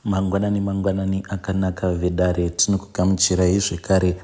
Mangwanani mangwanani akanaka vedare tinokugamuchirai zvekare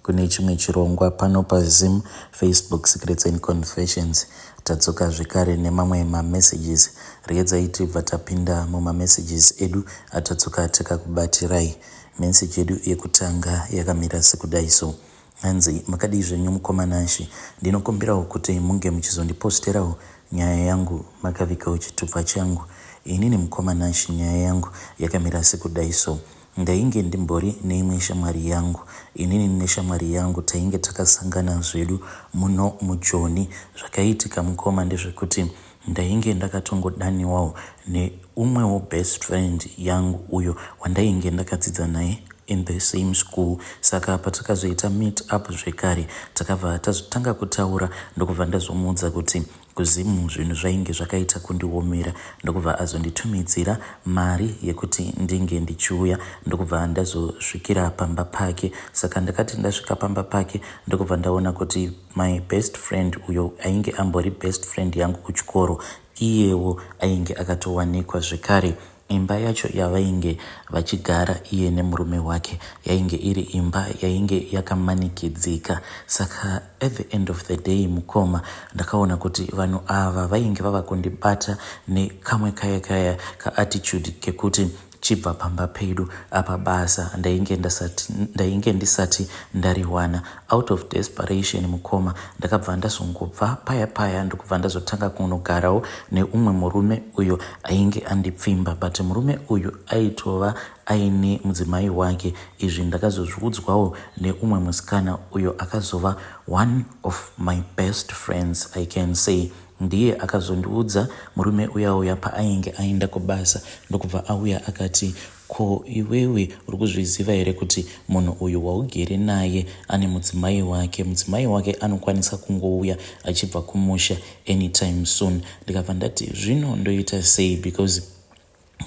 kune chimwe chirongwa pano paZim Facebook Secrets and Confessions. Tadzoka zvekare nemamwe mamessages. Regedzai tibva tapinda mumamessages edu atadzoka takakubatirai. Message yedu yekutanga yakamira sekudai so. Hanzi makadii zvenyu mukoma Nashy ndinokumbirawo kuti munge muchizondiposterawo nyaya yangu makavigawo chitupa changu. Inini mukoma Nashy nyaya yangu yakamira sekudai so. Ndainge ndimbori neimwe shamwari yangu. Inini neshamwari yangu tainge takasangana zvedu muno muJoni. Zvakaitika mukoma ndezvekuti ndainge ndakatongodaniwawo neumwewo best friend yangu uyo wandainge ndakadzidza naye in the same school. Saka patakazoita meet up zvekare takabva tazotanga kutaura ndokubva ndazomuudza kuti kuZim zvinhu zvainge zvakaita kundiomera ndokubva azonditumidzira mari yekuti ndinge ndichiuya ndokubva ndazosvikira pamba pake. Saka ndakati ndasvika pamba pake ndokubva ndaona kuti my best friend uyo ainge ambori best friend yangu kuchikoro iyewo ainge akatowanikwa zvekare. Imba yacho yavainge vachigara iye nemurume wake yainge iri imba yainge yakamanikidzika. Saka at the end of the day mukoma ndakaona kuti vanhu ava vainge vava kundibata nekamwe kaya kaya kaattitude kekuti chibva pamba pedu apa basa ndainge ndasati, ndainge ndisati ndariwana. Out of desperation mukoma ndakabva ndazongobva paya paya ndokubva ndazotanga kunogarawo neumwe murume uyo ainge andipfimba but murume uyu aitova aine mudzimai wake. Izvi ndakazozviudzwawo neumwe musikana uyo akazova one of my best friends I can say. Ndiye akazondiudza murume uya uya paainge aenda kubasa ndokubva auya akati ko iwewe uri kuzviziva here kuti munhu uyu waugere naye ane mudzimai wake, mudzimai wake anokwanisa kungouya achibva kumusha anytime soon. Ndikabva ndati zvino ndoita sei because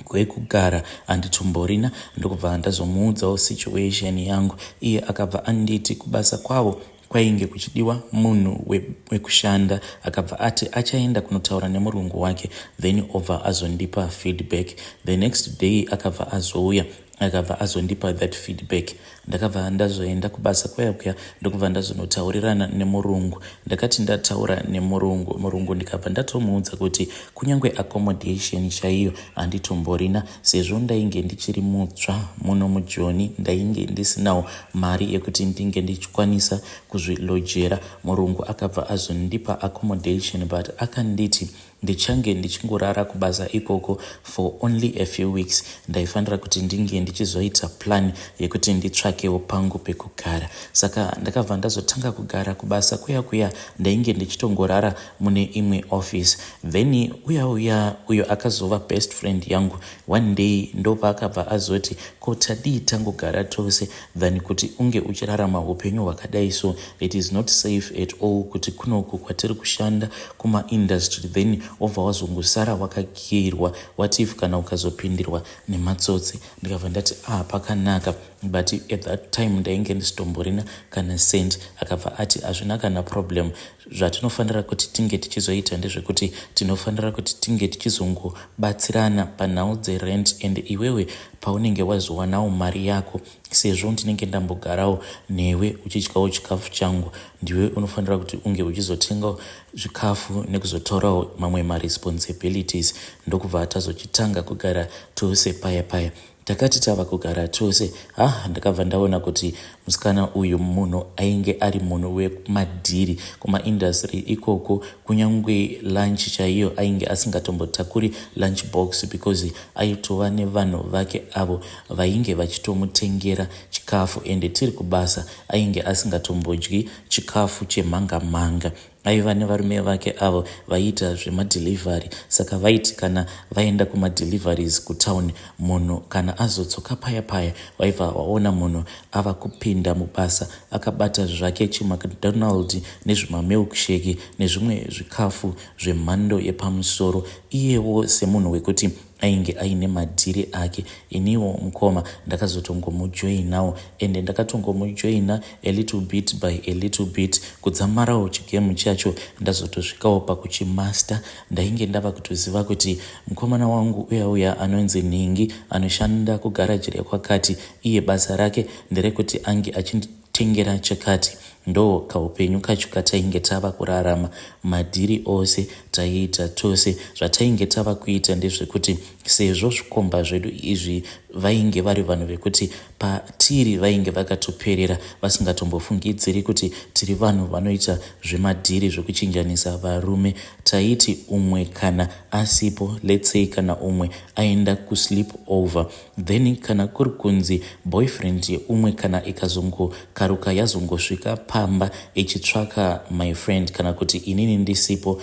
kwekugara handitomborina ndokubva ndazomuudzawo situation yangu. Iye akabva anditi kubasa kwavo kwainge kuchidiwa munhu wekushanda akabva ati achaenda kunotaura nemurungu wake then obva azondipa feedback. The next day akabva azouya akabva azondipa that feedback. Ndakabva ndazoenda kubasa kuya kuya ndokubva ndazonotaurirana nemurungu. Ndakati ndataura nemurungu, murungu ndikabva ndatomuudza kuti kunyange accommodation chaiyo handitomborina sezvo ndainge ndichiri mutsva muno muJoni ndainge ndisinawo mari yekuti ndinge ndichikwanisa kuzvilojera. Murungu akabva azondipa accommodation but akanditi ndichange ndichingorara kubasa ikoko for only a few weeks. Ndaifanira kuti ndinge ndichizoita plan yekuti nditsvakewo pangu pekugara. Saka ndakabva ndazotanga kugara kubasa kuya kuya ndainge ndichitongorara mune imwe office. Then uya uya uyo akazova best friend yangu one day ndopaakabva azoti ko tadii tangogara tose than kuti unge uchirarama upenyu hwakadai so it is not safe at all kuti kunoku kwatiri kushanda kumaindustry then wobva wazongosara wakakiyirwa what if kana ukazopindirwa nematsotsi. Ndikabva ndati ah pakanaka but at that time ndainge ndisitomborina kana cent. Akabva ati hazvina kana problem zvatinofanira kuti tinge tichizoita ndezvekuti tinofanira kuti tinge tichizongobatsirana panhau dzerent and iwewe paunenge wazowanawo mari yako sezvo ndinenge ndambogarawo newe uchidyawo chikafu changu ndiwe unofanira kuti unge uchizotengawo zvikafu nekuzotorawo mamwe maresponsibilities. Ndokubva tazochitanga kugara tose paya paya. Takati tava kugara tose ha ndakabva ndaona kuti musikana uyu munhu ainge ari munhu wemadhiri kumaindustry ikoko kunyange lunch chaiyo ainge asingatombotakuri lunch box because aitova nevanhu vake avo vainge vachitomutengera chikafu ende tiri kubasa ainge asingatombodyi chikafu chemhanga mhanga. Aiva nevarume vake avo vaiita zvemadelivery saka vaiti kana vaenda kumadeliveries kutown munhu kana azodzoka paya paya waibva waona munhu ava kupinda mubasa akabata zvake chiMcDonald nezvimamilkshake nezvimwe zvikafu zvemhando yepamusoro. Iyewo semunhu wekuti Ainge aine madhiri ake. Iniwo mukoma ndakazotongomujoinawo ende ndakatongomujoina a little bit by a little bit kudzamarawo chigame chacho ndazotosvikawo pakuchimaster. Ndainge ndava kutoziva kuti mukomana wangu uya uya anonzi nhingi anoshanda kugaraji rekwakati iye basa rake nderekuti ange achinditengera chakati. Ndoo kaupenyu kacho katainge tava kurarama. Madhiri ose taiita tose. Zvatainge tava kuita ndezvekuti sezvo zvikomba zvedu izvi vainge vari vanhu vekuti patiri vainge vakatoperera vasingatombofungidziri kuti tiri vanhu vanoita zvemadhiri zvekuchinjanisa varume. Taiti umwe kana asipo, let's say kana umwe aenda kusleep over, Then kana kuri kunzi boyfriend yeumwe kana ikazongokaruka yazongosvika pamba ichitsvaka my friend kana kuti inini ndisipo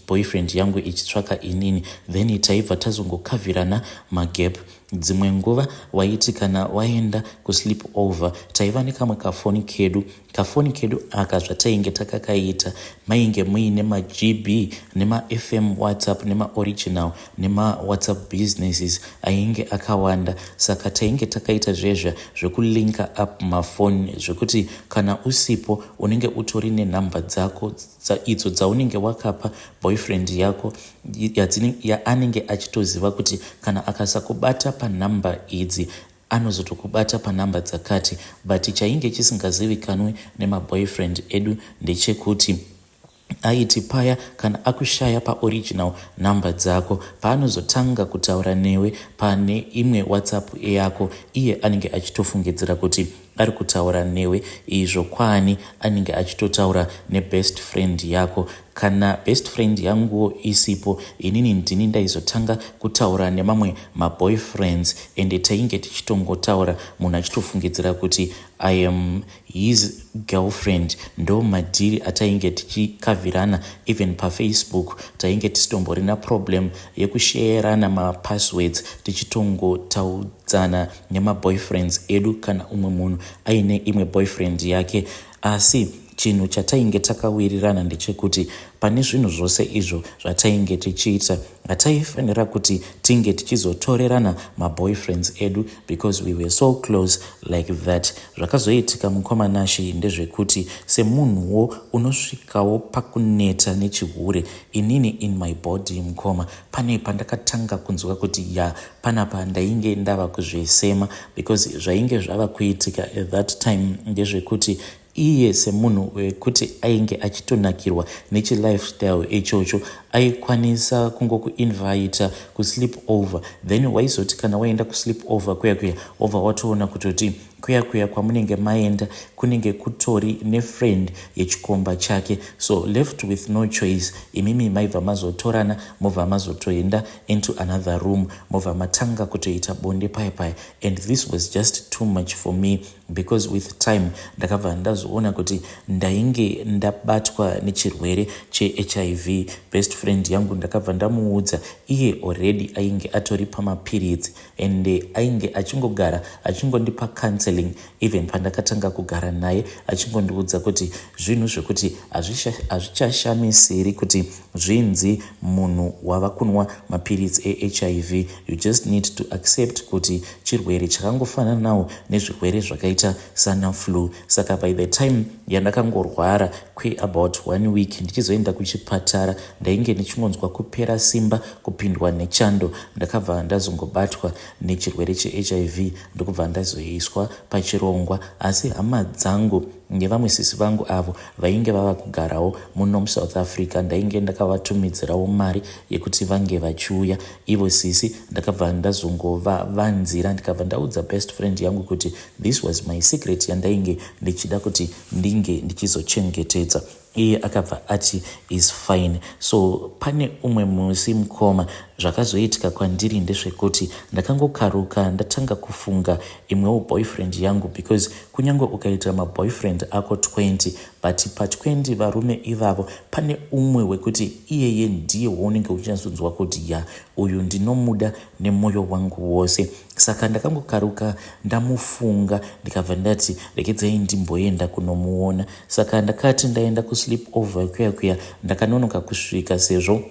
boyfriend yangu ichitsvaka inini then taibva tazongokavhirana magap. Dzimwe nguva waiti kana waenda kusleep over taiva nekamwe kafoni kedu. Kafoni kedu aka zvatainge takakaita mainge muine maGB nemaFM WhatsApp nemaoriginal nemaWhatsApp businesses ainge akawanda saka tainge takaita zvezva zvekulinka up mafoni zvekuti kana usipo unenge utori nenhamba dzako idzo dzaunenge wakapa boyfriend yako yaanenge achitoziva kuti kana akasakubata panhamba idzi anozotokubata panumber dzakati but chainge chisingazivikanwe nemaboyfriend edu ndechekuti aiti paya kana akushaya paoriginal number dzako paanozotanga kutaura newe pane imwe whatsapp yako iye anenge achitofungidzira kuti ari kutaura newe izvo kwaani anenge achitotaura nebest friend yako Kana best friend yanguwo isipo inini ndini ndaizotanga kutaura nemamwe maboyfriends ende tainge tichitongotaura munhu achitofungidzira kuti I am his girlfriend. Ndo madhiri atainge tichikavhirana even pafacebook tainge tisitomborina problem yekusheerana mapasswords tichitongotaudzana nemaboyfriends edu kana umwe munhu aine imwe boyfriend yake Asi chinhu chatainge takawirirana ndechekuti pane zvinhu zvose izvo zvatainge tichiita hataifanira kuti tinge tichizotorerana maboyfriends edu because we were so close like that. Zvakazoitika mukoma Nashy ndezvekuti semunhuwo unosvikawo pakuneta nechihure. Inini in my body mukoma pane pandakatanga kunzwa kuti ya panapa ndainge ndava kuzvisema because zvainge zvava kuitika at that time ndezvekuti iye semunhu wekuti ainge achitonakirwa nechilifestyle ichocho aikwanisa kungokuinvita kusleep over then waizoti kana waenda kusleep over kuya kuya wobva watoona kutoti Kuya kuya kwamunenge maenda kunenge kutori nefriend yechikomba chake so left with no choice imimi maibva mazotorana mobva mazotoenda into another room mobva matanga kutoita bonde paya paya and this was just too much for me because with time ndakabva ndazoona kuti ndainge ndabatwa nechirwere cheHIV. Best friend yangu ndakabva ndamuudza iye already ainge atori pamapiritsi Ende ainge achingogara achingondipa counseling even pandakatanga kugara naye achingondiudza kuti zvinhu zvekuti hazvichashamisiri kuti zvinzi munhu wava kunwa mapiritsi eHIV you just need to accept kuti chirwere chakangofananawo nezvirwere zvakaita sana flu. Saka by the time yandakangorwara kwe about one week ndichizoenda kuchipatara ndainge ndichingonzwa kupera simba kupindwa nechando ndakabva ndazongobatwa nechirwere cheHIV ndokubva ndazoiswa pachirongwa asi hama dzangu nevamwe sisi vangu avo vainge vava kugarawo muno muSouth Africa ndainge ndakavatumidzirawo mari yekuti vange vachiuya ivo sisi ndakabva ndazongovavanzira ndikabva ndaudza best friend yangu kuti this was my secret yandainge ndichida kuti ndinge ndichizochengetedza iye akabva ati is fine so pane umwe musi mukoma zvakazoitika kwandiri ndezvekuti ndakangokaruka ndatanga kufunga imwewo boyfriend yangu because kunyange ukaita maboyfriend ako 20 but pa 20 varume ivavo pane umwe wekuti iyeye ndiye waunenge uchinyatsonzwa kuti ya uyu ndinomuda nemoyo wangu wose Saka ndakangokaruka ndamufunga ndikabva ndati regedzai ndimboenda kunomuona. Saka ndakati ndaenda kusleep over kuya kuya ndakanonoka kusvika sezvo.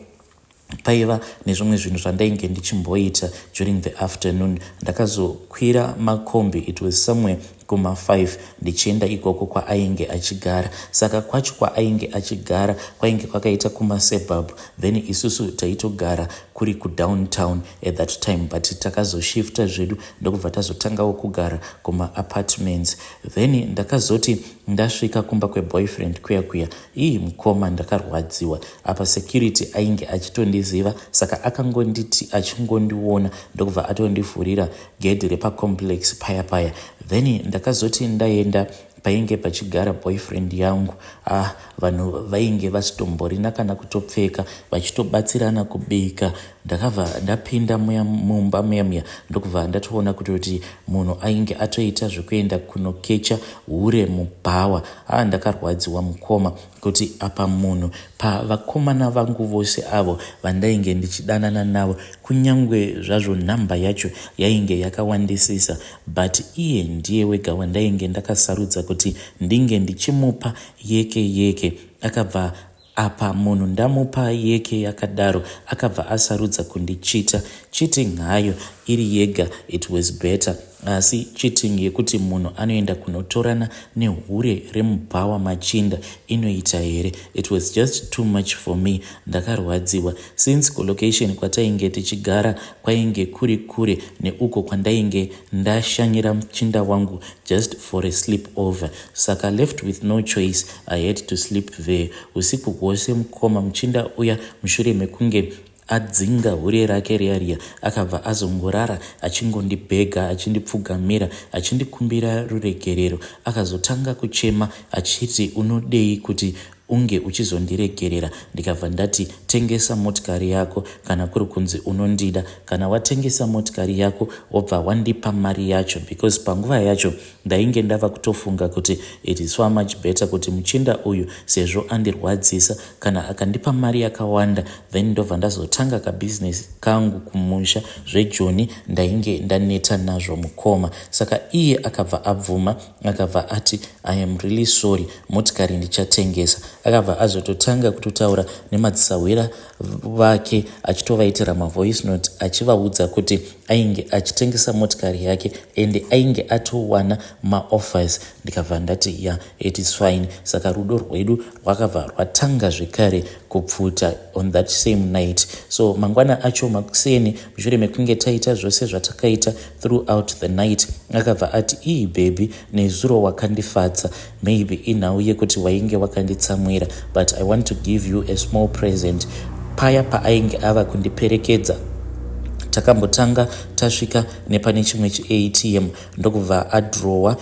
Paiva nezvimwe zvinhu zvandainge ndichimboita during the afternoon. Ndakazokwira makombi, it was somewhere kuma5, ndichienda ikoko kwaainge achigara. Saka kwacho kwaainge achigara kwainge kwakaita kumasuburb, then isusu taitogara kuri kudowntown at that time, but takazoshifta zvedu, ndokubva tazotangawo kugara kumaapartments. Then ndakazoti ndasvika kumba kweboyfriend kuya kuya, ii mukoma, ndakarwadziwa. Apa security ainge achitondiziva, saka akangonditi achingondiona, ndokubva atondivhurira gedhi repacomplex paya paya. Then ndakazoti ndaenda painge pachigara boyfriend yangu, ah, vanhu vainge vasitomborina kana kutopfeka, vachitobatsirana kubika. Ndakabva ndapinda mumba muya muya, ndokubva ndatoona kutoti munhu ainge atoita zvekuenda kunokecha hure mubhawa. Ah, ndakarwadziwa mukoma, kuti apa munhu pavakomana vangu vose avo vandainge ndichidanana navo, kunyange zvazvo nhamba yacho yainge yakawandisisa, but iye ndiye wega wandainge ndakasarudza kuti ndinge ndichimupa yeke yeke. Akabva apa munhu ndamupa yeke yakadaro, akabva asarudza kundichita. Cheating hayo iri yega, it was better, asi cheating yekuti munhu anoenda kunotorana nehure remubhawa, machinda, inoita here? It was just too much for me. Ndakarwadziwa since kulocation kwatainge tichigara kwainge kuri kure neuko kwandainge ndashanyira muchinda wangu just for a sleep over. Saka left with no choice, I had to sleep there usiku hwose mukoma. Muchinda uya, mushure mekunge adzinga hure rake riya riya, akabva azongorara achingondibhega, achindipfugamira, achindikumbira ruregerero. Akazotanga kuchema achiti, "Unodei kuti unge uchizondiregerera?" Ndikabva ndati, "Tengesa motikari yako kana kuri kunzi unondida. Kana watengesa motikari yako, wobva wandipa mari yacho," because panguva yacho ndainge ndava kutofunga kuti it is far much better kuti muchinda uyu, sezvo andirwadzisa, kana akandipa mari yakawanda, then ndobva ndazotanga kabhizinesi kangu kumusha. Zvejoni ndainge ndaneta nazvo mukoma. Saka iye akabva abvuma, akabva ati, "I am really sorry, motikari ndichatengesa." Akabva azototanga kutotaura nemadzisahwira vake, achitovaitira mavoice note, achivaudza kuti ainge achitengesa motikari yake ende ainge atowana maoffers. Ndikabva ndati, "Ya, it is fine." Saka rudo rwedu rwakabva rwatanga zvekare kupfuta on that same night. So mangwana acho makuseni, mushure mekunge taita zvose zvatakaita throughout the night, akabva ati, "Ii baby, nezuro wakandifadza. Maybe inhau yekuti wainge wakanditsamwira, but I want to give you a small present." Paya paainge ava kundiperekedza, takambotanga tasvika nepane chimwe chiATM, ndokubva adrowa,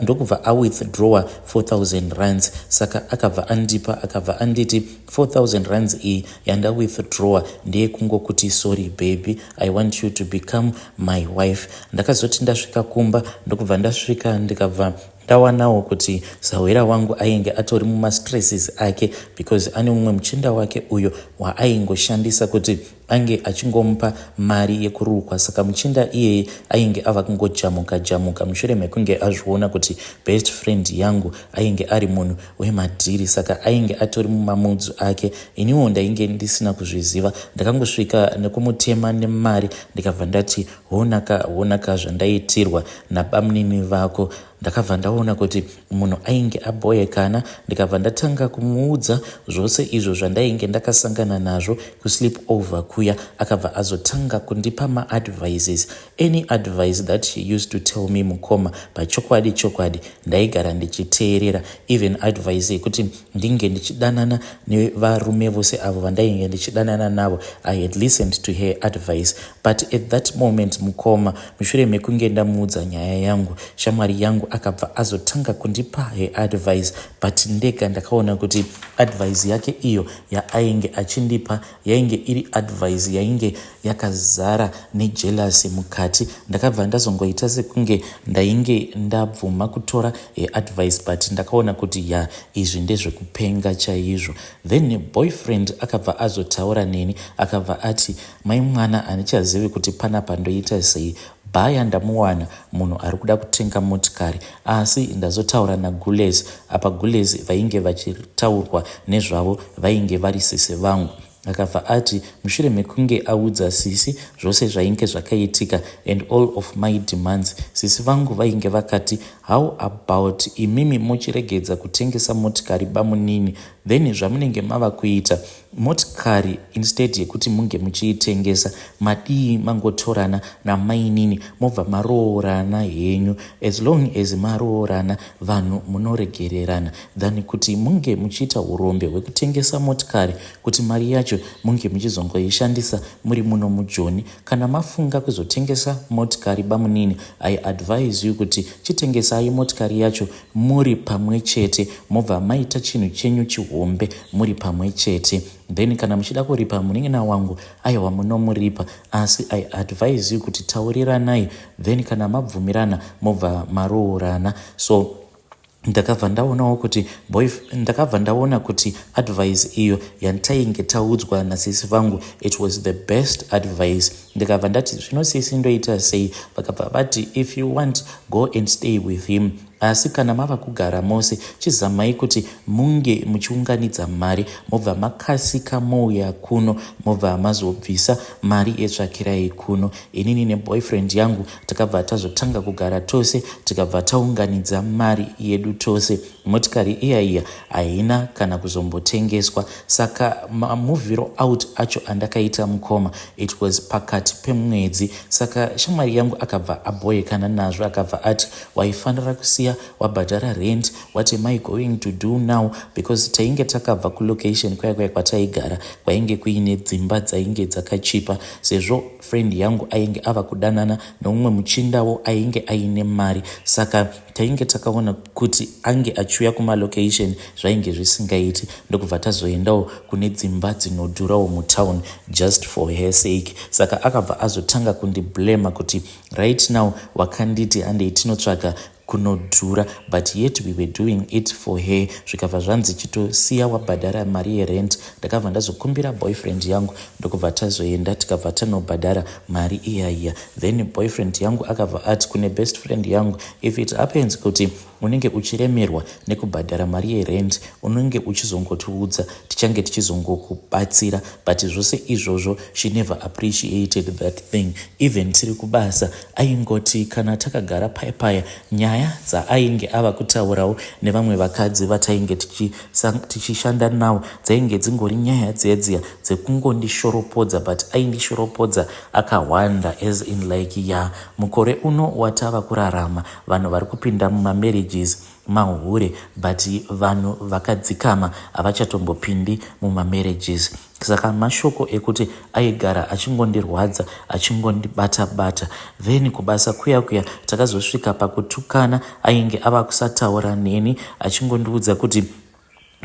ndokubva awithdrawa 4000 rands. Saka akabva andipa, akabva anditi, "4000 rands iyi yandawithdrawa ndeyekungokuti sorry baby, I want you to become my wife." Ndakazoti ndasvika kumba, ndokubva ndasvika, ndikabva ndawanawo kuti sahwira wangu ainge atori mumastresses ake, because ane mumwe muchinda wake uyo waaingoshandisa kuti ange achingomupa mari yekurukwa. Saka muchinda iyeye ainge ava kungojamuka jamuka mushure mekunge azviona kuti best friend yangu ainge ari munhu wemadhiri. Saka ainge atori mumamudzu ake. Iniwo ndainge ndisina kuzviziva. Ndakangosvika nekumutema nemari, ndikabva ndati, "Honaka, honaka zvandaitirwa nabamunini vako." Ndakabva ndaona kuti munhu ainge abhoyekana. Ndikabva ndatanga kumuudza zvose izvo zvandainge ndakasangana nazvo kusleep over kuya. Akabva azotanga kundipa maadvices. Any advice that she used to tell me mukoma, pachokwadi chokwadi ndaigara ndichiteerera. Even advice yekuti ndinge ndichidanana nevarume vose avo vandainge ndichidanana navo, I had listened to her advice. But at that moment mukoma, mushure mekunge ndamuudza nyaya yangu, shamwari yangu akabva azotanga kundipa her advice, but ndega ndakaona kuti advice yake iyo yaainge achindipa yainge iri advice yainge yakazara nejealousy mukati. Ndakabva ndazongoita sekunge ndainge ndabvuma kutora advice, but ndakaona kuti ya, izvi ndezvekupenga chaizvo. Then boyfriend akabva azotaura neni, akabva ati, "Mai mwana, handichazivi kuti panapa ndoita sei. Bhaya ndamuwana munhu ari kuda kutenga motikari, asi ndazotaura nagules." Apa gules vainge vachitaurwa nezvavo vainge vari sisi vangu. Akabva ati mushure mekunge audza sisi zvose zvainge zvakaitika and all of my demands, sisi vangu vainge vakati, "How about imimi muchiregedza kutengesa motikari, bamunini? Then zvamunenge mava kuita motikari, instead yekuti munge muchiitengesa, madii mangotorana namainini, mobva maroorana henyu? As long as maroorana, vanhu munoregererana, than kuti munge muchiita urombe hwekutengesa motikari kuti mari yacho munge muchizongoishandisa muri muno muJoni. Kana mafunga kuzotengesa motikari, bamunini, I advise you kuti chitengesai motikari yacho muri pamwe chete, mobva maita chinhu chenyu chihombe muri pamwe chete. Then kana muchida kuripa munin'ina wangu, aiwa, munomuripa. Asi I advise you kuti tauriranai, then kana mabvumirana, mobva maroorana." So ndakabva ndaona kuti advice iyo yandainge taudzwa nasisi vangu, it was the best advice. Ndikabva ndati, "Zvino sisi, ndoita sei?" Vakabva vati, "If you want, go and stay with him. Asi kana mava kugara mose, chizamai kuti munge muchiunganidza mari, mobva makasika mouya kuno, mobva mazobvisa mari yetsvakirai kuno." Inini neboyfriend yangu takabva tazotanga kugara tose, tikabva taunganidza mari yedu tose. Motikari iya iya haina kana kuzombotengeswa. Saka mamuvhiro out acho andakaita, mukoma, it was pakati pemwedzi. Saka shamwari yangu akabva abhoyekana nazvo, akabva ati, "Waifanira kusiya wabhadhara rent. What am I going to do now?" Because tainge takabva kulocation kwaya kwaya kwataigara, kwainge kuine dzimba dzainge dzakachipa, sezvo friend yangu ainge ava kudanana neumwe muchindawo ainge aine mari. Saka tainge takaona kuti ange achiuya kumalocation zvainge zvisingaiti, ndokubva tazoendawo kune dzimba dzinodhurawo mutown just for her sake. Saka akabva azotanga kundiblama kuti, "Right now wakanditi handei tinotsvaga kunodhura, but yet we were doing it for her." Zvikabva zvanzi, "Chitosiya wabhadhara mari yerent." Ndakabva ndazokumbira boyfriend yangu, ndokubva tazoenda, tikabva tanobhadhara mari iyaiya. Then boyfriend yangu akabva ati kune best friend yangu, "If it happens kuti unenge uchiremerwa nekubhadhara mari yerent, unenge uchizongotiudza, tichange tichizongokubatsira." But zvose izvozvo, she never appreciated that thing. Even tiri kubasa, aingoti kana takagara paya paya, nyaya dzaainge ava kutaurawo nevamwe vakadzi vatainge tichishanda navo dzainge dzingori nyaya dziya dziya dzekungondishoropodza, but aindishoropodza akahwanda, as in like, ya, mukore uno watava kurarama, vanhu vari kupinda mumamarriages mahure, but vanhu vakadzikama havachatombopindi mumamarriages. Saka mashoko ekuti aigara achingondirwadza, achingondibata bata. Then kubasa kuya kuya takazosvika pakutukana. Ainge ava kusataura neni, achingondiudza kuti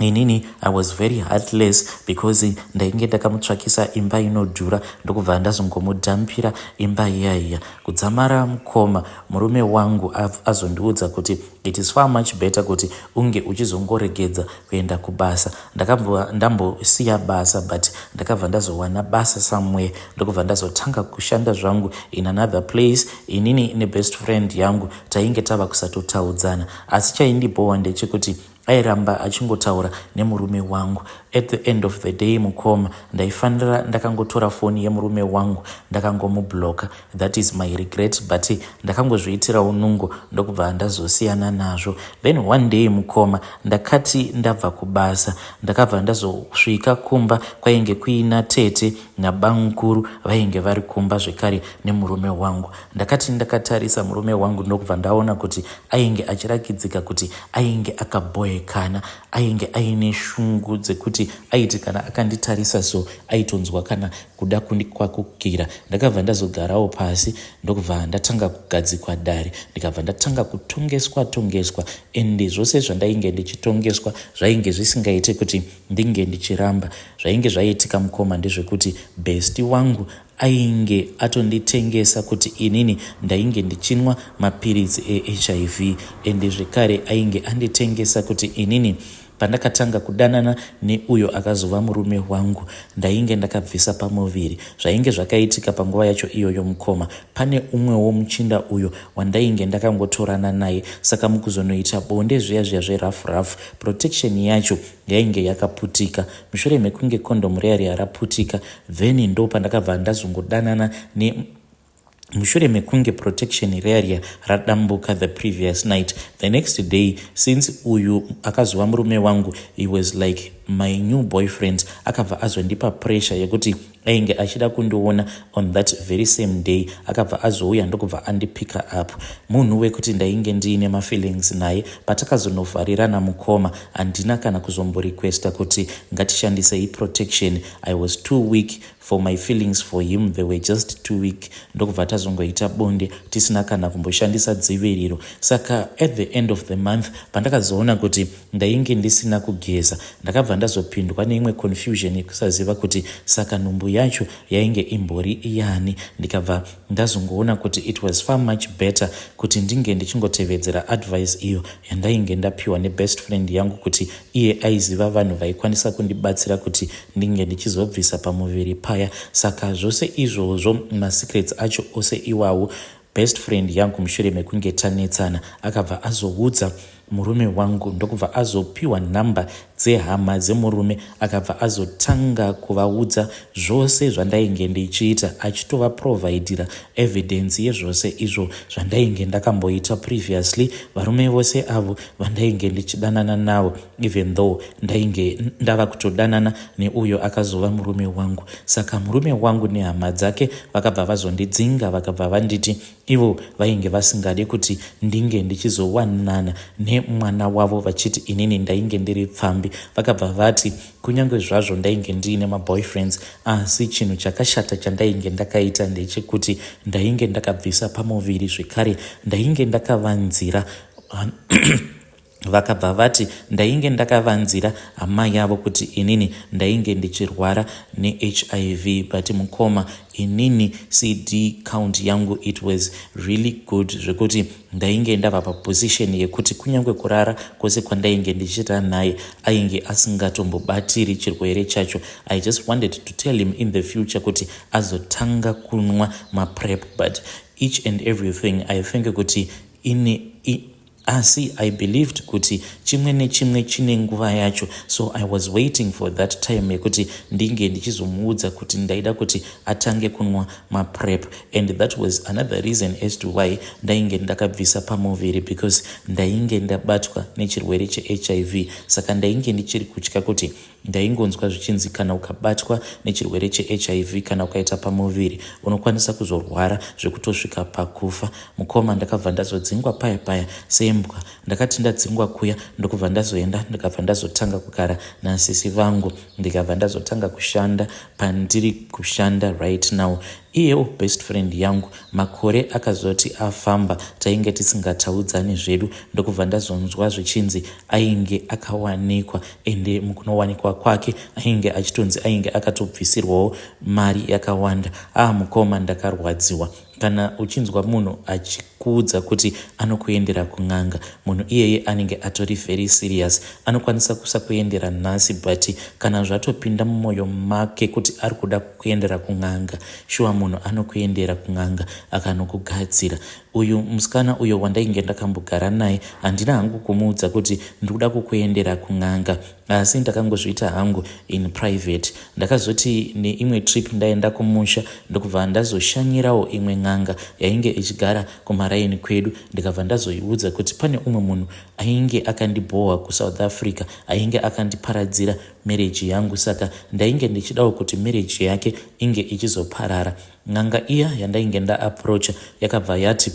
inini I was very heartless because ndainge ndakamutsvakisa imba inodhura, ndokubva ndazongomudhampira imba iyaiya. Kudzamara, mukoma, murume wangu azondiudza kuti it is far much better kuti unge uchizongoregedza kuenda kubasa. Ndakabva ndambosiya basa, but ndakabva ndazowana basa somewhere, ndokubva ndazotanga kushanda zvangu in another place. Inini nebest friend yangu tainge tava kusatotaudzana, asi chaindibhowa ndechekuti airamba achingotaura nemurume wangu. At the end of the day, mukoma, ndaifanira ndakangotora foni yemurume wangu, ndakangomubloka. That is my regret, but ndakangozviitirawo nungo, ndokubva ndazosiyana nazvo. Then one day, mukoma, ndakati ndabva kubasa, ndakabva ndazosvika kumba, kwainge kuina tete nabamukuru, vainge vari kumba zvekare nemurume wangu. Ndakati ndakatarisa murume wangu, ndokubva ndaona kuti ainge achirakidzika kuti ainge akabhoekana, ainge aine shungu dzekuti aiti kana akanditarisa so, aitonzwa kana kuda kundikwakukira. Ndakabva ndazogarawo pasi, ndokubva ndatanga kugadzikwa dare, ndikabva ndatanga kutongeswa tongeswa. Ende zvose zvandainge ndichitongeswa zvainge zvisingaiti kuti ndinge ndichiramba. Zvainge zvaitika, mukoma, ndezvekuti besti wangu ainge atonditengesa kuti inini ndainge ndichinwa mapiritsi eHIV, ende zvekare ainge anditengesa kuti inini Pandakatanga kudanana neuyo akazova murume wangu, ndainge ndakabvisa pamuviri. Zvainge zvakaitika panguva yacho iyoyo mukoma, pane umwewo muchinda uyo wandainge ndakangotorana naye. Saka mukuzonoita bonde zviya zviya zverough rough, protection yacho yainge yakaputika. Mushure mekunge condom riya riya raputika, then ndopandakabva ndazongodanana ne mushure mekunge protection riya riya radambuka the previous night. The next day, since uyu akazova murume wangu, he was like my new boyfriend, akabva azondipa pressure yekuti ainge achida kundiona on that very same day. Akabva azouya ndokubva andipicka up, munhu wekuti ndainge ndiine mafeelings naye. Patakazonovharirana mukoma, handina kana kuzomborequesta kuti ngatishandisei protection. I was too weak for my feelings for him, they were just too weak. Ndokubva tazongoita bonde tisina kana kumboshandisa dziviriro. Saka at the end of the month, pandakazoona kuti ndainge ndisina kugeza, ndakabva ndazopindwa neimwe confusion yekusaziva kuti saka nhumbu yacho yainge imbori yani. Ndikabva ndazongoona kuti it was far much better kuti ndinge ndichingotevedzera advice iyo yandainge ndapiwa nebest friend yangu, kuti iye aiziva vanhu vaikwanisa kundibatsira kuti ndinge ndichizobvisa pamuviri paya. Saka zvose izvozvo, masecrets acho ose iwawo, best friend yangu mushure mekunge tanetsana akabva azoudza murume wangu, ndokubva azopiwa nhamba dzehama dzemurume. Akabva azotanga kuvaudza zvose zvandainge ndichiita, achitovaprovidira evidence yezvose izvo zvandainge ndakamboita previously, varume vose avo vandainge ndichidanana navo, even though ndainge ndava kutodanana neuyo akazova murume wangu. Saka murume wangu nehama dzake vakabva vazondidzinga, vakabva vanditi ivo vainge vasingadi kuti ndinge ndichizowanana nemwana wavo, vachiti inini ndainge ndiri pfambi. Vakabva vati kunyange zvazvo ndainge ndiine maboyfriends, asi chinhu chakashata chandainge ndakaita ndechekuti ndainge ndakabvisa pamuviri, zvekare ndainge ndakavanzira. Vakabva vati ndainge ndakavanzira hama yavo kuti inini ndainge ndichirwara neHIV. But mukoma, inini CD count yangu, it was really good, zvekuti ndainge ndava paposition yekuti kunyange kurara kwose kwandainge ndichiita naye, ainge asingatombobatiri chirwere chacho. I just wanted to tell him in the future kuti azotanga kunwa maPrep, but each and everything, I think kuti ine, asi I believed kuti chimwe nechimwe chine nguva yacho. So I was waiting for that time yekuti ndinge ndichizomuudza kuti ndaida kuti atange kunwa maPrep, and that was another reason as to why ndainge ndakabvisa pamuviri, because ndainge ndabatwa nechirwere cheHIV. Saka ndainge ndichiri kutya kuti ndaingonzwa zvichinzi kana ukabatwa nechirwere cheHIV, kana ukaita pamuviri, unokwanisa kuzorwara zvekutosvika pakufa. Mukoma, ndakabva ndazodzingwa paya paya sembwa. Ndakati ndadzingwa kuya, ndokubva ndazoenda, ndikabva ndazotanga kugara nasisi vangu, ndikabva ndazotanga kushanda pandiri kushanda right now. Iyewo best friend yangu, makore akazoti afamba, tainge tisingataudzani zvedu, ndokubva ndazonzwa zvichinzi ainge akawanikwa, ende mukunowanikwa kwake ainge achitonzi ainge akatobvisirwawo mari yakawanda. Ah mukoma, ndakarwadziwa. Kana uchinzwa munhu achikuudza kuti anokuendera kun'anga, munhu iyeye anenge atori very serious. Anokwanisa kusakuendera nhasi, but kana zvatopinda mumwoyo make kuti ari kuda kukuendera kun'anga, shuwa munhu anokuendera kun'anga akanokugadzira. Uyu musikana uyo wandainge ndakambogara naye, handina hangu kumuudza kuti ndikuda kukuendera kun'anga, asi ndakangozviita hangu in private. Ndakazoti neimwe trip ndaenda kumusha, ndokubva ndazoshanyirawo imwe n'anga yainge ichigara kumaraini kwedu. Ndikabva ndazoiudza kuti pane umwe munhu ainge akandibhohwa kuSouth Africa, ainge akandiparadzira marriage yangu, saka ndainge ndichidawo kuti marriage yake inge ichizoparara. N'anga iya yandainge ndaapproacha yakabva yati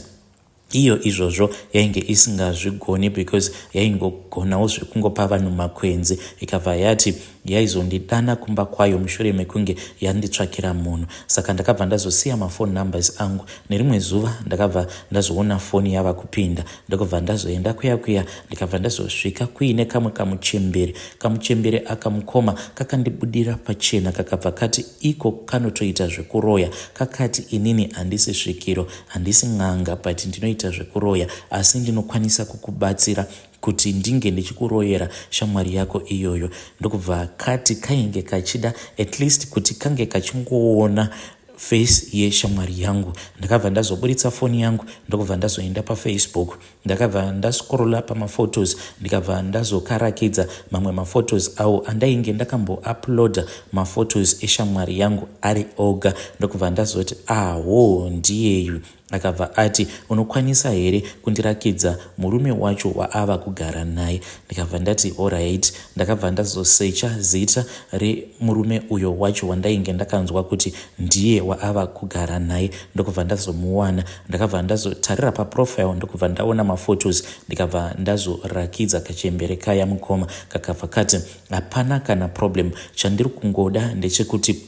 iyo izvozvo yainge isingazvigoni, because yaingogonawo zvekungopa vanhu makwenzi. Ikabva yati yaizondidana kumba kwayo mushure mekunge yanditsvakira munhu. Saka ndakabva ndazosiya mafone numbers angu. Nerimwe zuva ndakabva ndazoona foni yava kupinda, ndokubva ndazoenda kuya kuya, ndikabva ndazosvika kuine kamwe kamuchembere. Kamuchembere aka mukoma, kakandibudira pachena, kakabva kati iko kanotoita zvekuroya. Kakati inini handisi svikiro, handisi n'anga, but ndinoita zvekuroya, asi ndinokwanisa kukubatsira. Kuti ndinge ndichikuroyera shamwari yako iyoyo? Ndokubva kati kainge kachida at least kuti kange kachingoona face yeshamwari yangu. Ndakabva ndazoburitsa foni yangu, ndokubva ndazoenda paFacebook. Ndakabva ndascrolla pamaphotos, ndikabva ndazokarakidza mamwe maphotos awo andainge ndakambouploada, maphotos eshamwari yangu ari oga. Ndokubva ndazoti, "Aho, ndiyeyu." Akabva ati, "Unokwanisa here kundirakidza murume wacho waava kugara naye?" Ndikabva ndati, "Alright." Ndakabva ndazosecha zita remurume uyo wacho wandainge ndakanzwa kuti ndiye waava kugara naye, ndokubva ndazomuwana. Ndakabva ndazotarira paprofile, ndokubva ndaona maphotos, ndikabva ndazorakidza kachembere kaya, mukoma. Kakabva kati, "Hapana kana problem. Chandiri kungoda ndechekuti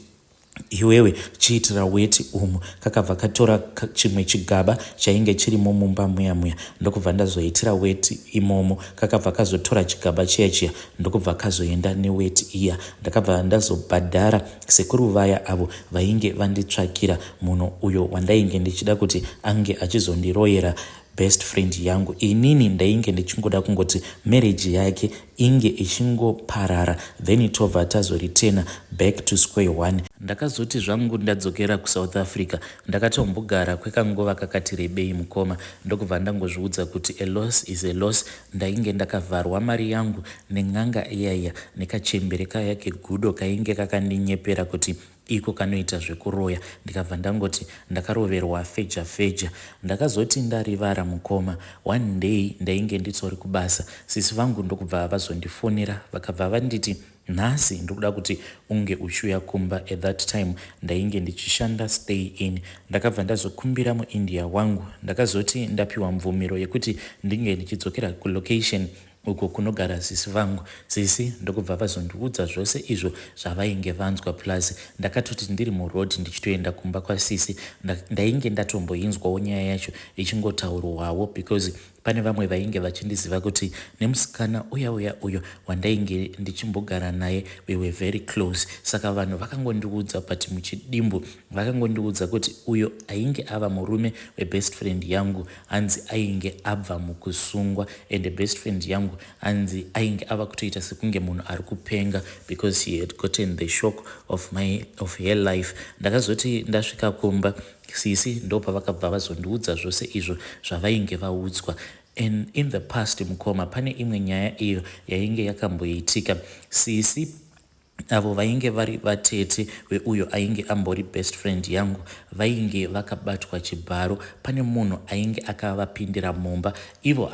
iwewe chiitira weti umu." Kakabva katora chimwe chigaba chainge chirimo mumba muya muya, ndokubva ndazoitira weti imomo. Kakabva kazotora chigaba chiya chiya, ndokubva kazoenda neweti iya. Ndakabva ndazobhadhara sekuru vaya avo vainge vanditsvakira munhu uyo wandainge ndichida kuti ange achizondiroyera best friend yangu. Inini ndainge ndichingoda kungoti marriage yake inge ichingoparara, then tobva tazoreturna back to square one. Ndakazoti zvangu ndadzokera kuSouth Africa, ndakatombogara kwekanguva kakati rebei, mukoma, ndokubva ndangozviudza kuti a loss is a loss. Ndainge ndakavharwa mari yangu nen'anga iyaiya nekachembere kaya kegudo kainge kakandinyepera kuti iko kanoita zvekuroya. Ndikabva ndangoti ndakaroverwa feja feja. Ndakazoti ndarivara, mukoma, one day ndainge nditori kubasa, sisi vangu ndokubva vazondifonera. Vakabva vanditi, "Nhasi ndikuda kuti unge uchiuya kumba." At that time ndainge ndichishanda stay in. Ndakabva ndazokumbira muIndia wangu. Ndakazoti ndapiwa mvumiro yekuti ndinge ndichidzokera kulocation uko kunogara sisi vangu. Sisi ndokubva vazondiudza zvose izvo zvavainge vanzwa. Plus ndakatoti ndiri muroad ndichitoenda kumba kwasisi, ndainge ndatomboinzwawo nyaya yacho ichingotaurwawo, because pane vamwe vainge vachindiziva kuti nemusikana uya uya uyo wandainge ndichimbogara naye, we were very close. Saka vanhu vakangondiudza, but muchidimbu vakangondiudza kuti uyo ainge ava murume webest friend yangu hanzi ainge abva mukusungwa, and best friend yangu hanzi ainge ava kutoita sekunge munhu ari kupenga because he had gotten the shock of her life. Ndakazoti ndasvika kumba, sisi ndopavakabva vazondiudza zvose izvo zvavainge vaudzwa. And in the past, mukoma, pane imwe nyaya iyo yainge yakamboitika. Sisi avo vainge vari vatete veuyo ainge ambori best friend yangu vainge vakabatwa chibharo. Pane munhu ainge akavapindira mumba. Ivo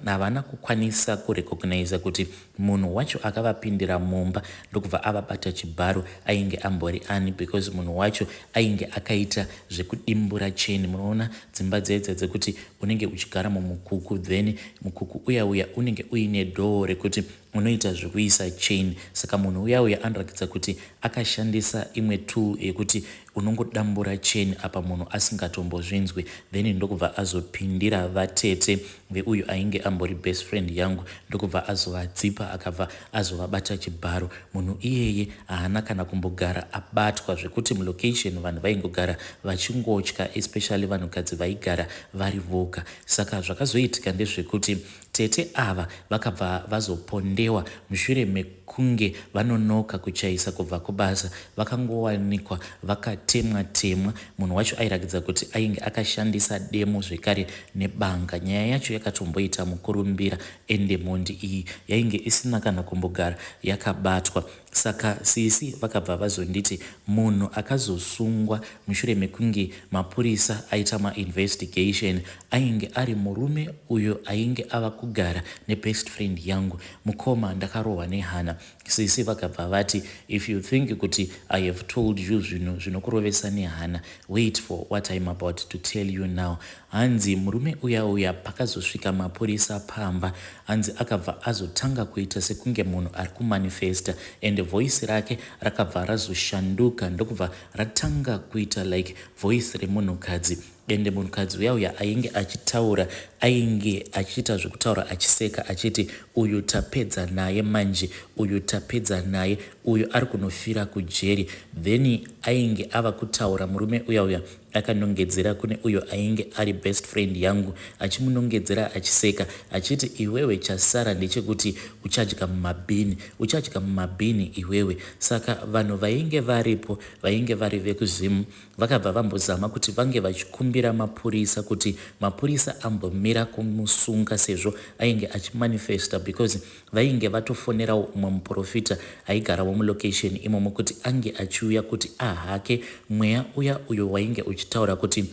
havana kukwanisa kurecogniza kuti munhu wacho akavapindira mumba ndokubva avabata chibharo ainge ambori ani, because munhu wacho ainge akaita zvekudimbura cheni. Munoona dzimba dzedza dzekuti unenge uchigara mumukuku, then mukuku uya uya unenge uine door rekuti unoita zvekuisa chain. Saka munhu uya uya anoratidza kuti akashandisa imwe tool yekuti unongodambura chain apa munhu asingatombozvinzwi, then ndokubva azopindira vatete veuyo ainge ambori best friend yangu, ndokubva azovadzipa, akabva azovabata chibharo. Munhu iyeye haana kana kumbogara abatwa, zvekuti mulocation vanhu vaingogara vachingotya, especially vanhukadzi vaigara vari voga. Saka zvakazoitika ndezvekuti tete ava vakabva vazopondewa mushure mekunge vanonoka kuchaisa kubva kubasa. Vakangowanikwa vakatemwa temwa. Munhu wacho airatidza kuti ainge akashandisa demo zvekare nebanga. Nyaya yacho yakatomboita mukurumbira, ende mhondi iyi yainge isina kana kumbogara yakabatwa. Saka sisi vakabva vazonditi munhu akazosungwa mushure mekunge mapurisa aita mainvestigation ainge ari murume uyo ainge ava kugara nebest friend yangu. Mukoma, ndakarohwa nehana. Sisi vakabva vati, "If you think kuti I have told you zvinhu zvinokurovesa nehana, wait for what I'm about to tell you now." Hanzi murume uya uya pakazosvika mapurisa pamba, hanzi akabva azotanga kuita sekunge munhu ari kumanifesta, and voice rake rakabva razoshanduka, ndokubva ratanga kuita like voice remunhukadzi. Ende munhukadzi uya uya ainge achitaura ainge achiita zvekutaura achiseka, achiti, "Uyu tapedza naye manje, uyu tapedza naye, uyu ari kunofira kujeri." Then ainge ava kutaura murume uya uya. Akanongedzera kune uyo ainge ari best friend yangu achimunongedzera achiseka achiti iwewe chasara ndechekuti uchadya mumabhini, uchadya mumabhini iwewe. Saka vanhu vainge varipo vainge vari vekuZim vakabva vambozama kuti vange vachikumbira mapurisa kuti mapurisa ambomira kumusunga sezvo ainge achimanifesta because vainge vatofonerawo umwe muporofita aigarawo mulocation imomo kuti ange achiuya kuti ahake mweya uya uyo wainge uchitaura kuti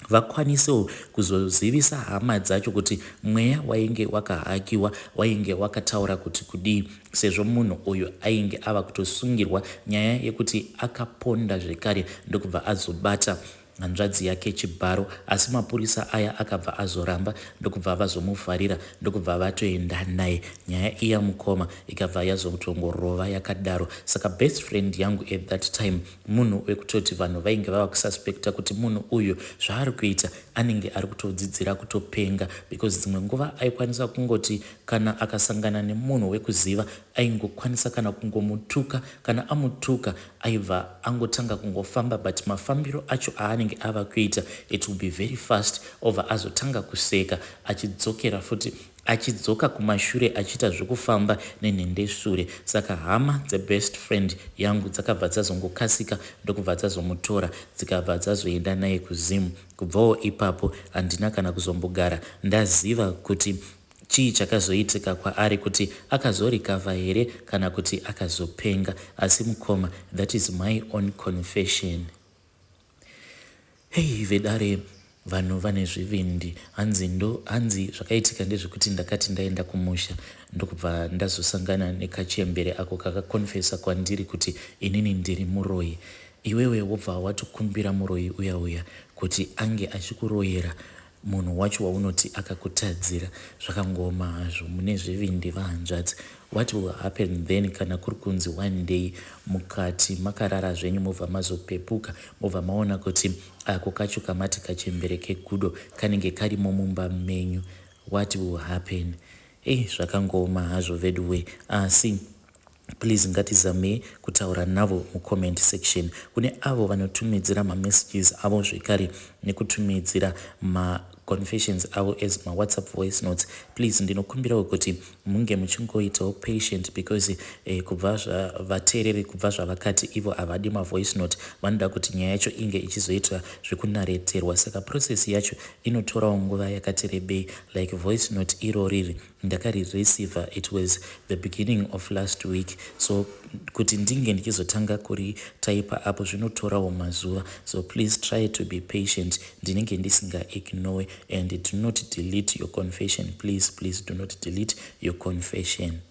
vakwanisewo kuzozivisa hama dzacho kuti mweya wainge wakahakiwa wainge wakataura kuti kudii sezvo munhu uyu ainge ava kutosungirwa nyaya yekuti akaponda zvekare ndokubva azobata hanzvadzi yake chibharo asi mapurisa aya akabva azoramba ndokubva vazomuvharira ndokubva vatoenda naye. Nyaya iya mukoma ikabva yazotongorova yakadaro. Saka best friend yangu at that time munhu wekutoti vanhu vainge vava kususpecta kuti munhu uyu zvaari kuita anenge ari kutodzidzira kutopenga because dzimwe nguva aikwanisa kungoti kana akasangana nemunhu wekuziva aingokwanisa kana kungomutuka kana amutuka aibva angotanga kungofamba but mafambiro acho aanenge ava kuita it will be very fast obva azotanga kuseka achidzokera futi achidzoka kumashure achiita zvekufamba nenhendesure. Saka hama dzebest friend yangu dzakabva dzazongokasika ndokubva dzazomutora dzikabva dzazoenda naye kuZim. Kubvawo ipapo handina kana kuzombogara ndaziva kuti chii chakazoitika kwaari kuti akazorikavha here kana kuti akazopenga. Asi mukoma that is my own confession. Hey vedare vanhu vane zvivindi hanzi ndo hanzi zvakaitika ndezvekuti ndakati ndaenda kumusha ndokubva ndazosangana nekachembere ako kakakonfesa kwandiri kuti inini ndiri muroyi iwewe wobva watokumbira muroyi uya uya kuti ange achikuroyera munhu wacho waunoti akakutadzira. Zvakangooma hazvo mune zvivindi vahanzvadzi. What will happen then kana kuri kunzi one day mukati makarara zvenyu mobva mazopepuka mobva maona kuti ako kacho kamati kachembere kegudo kanenge karimo mumba menyu. What will happen? Ei zvakangooma hazvo veduwe asi Please ngatizamei kutaura navo mucomment section. Kune avo vanotumidzira mamessages avo zvekare nekutumidzira maconfessions avo as mawhatsapp voice notes please ndinokumbirawo kuti munge muchingoitawo patient because eh, kubva vateereri kubva zvavakati ivo havadi mavoice note vanoda kuti nyaya yacho inge ichizoitwa zvekunareterwa saka process yacho inotorawo nguva yakati rebei like voice note iroriri Ndakarireceiver it was the beginning of last week so kuti ndinge ndichizotanga kuritaipa apo zvinotorawo mazuva so please try to be patient ndinenge ndisinga ignore and do not delete your confession please please do not delete your confession.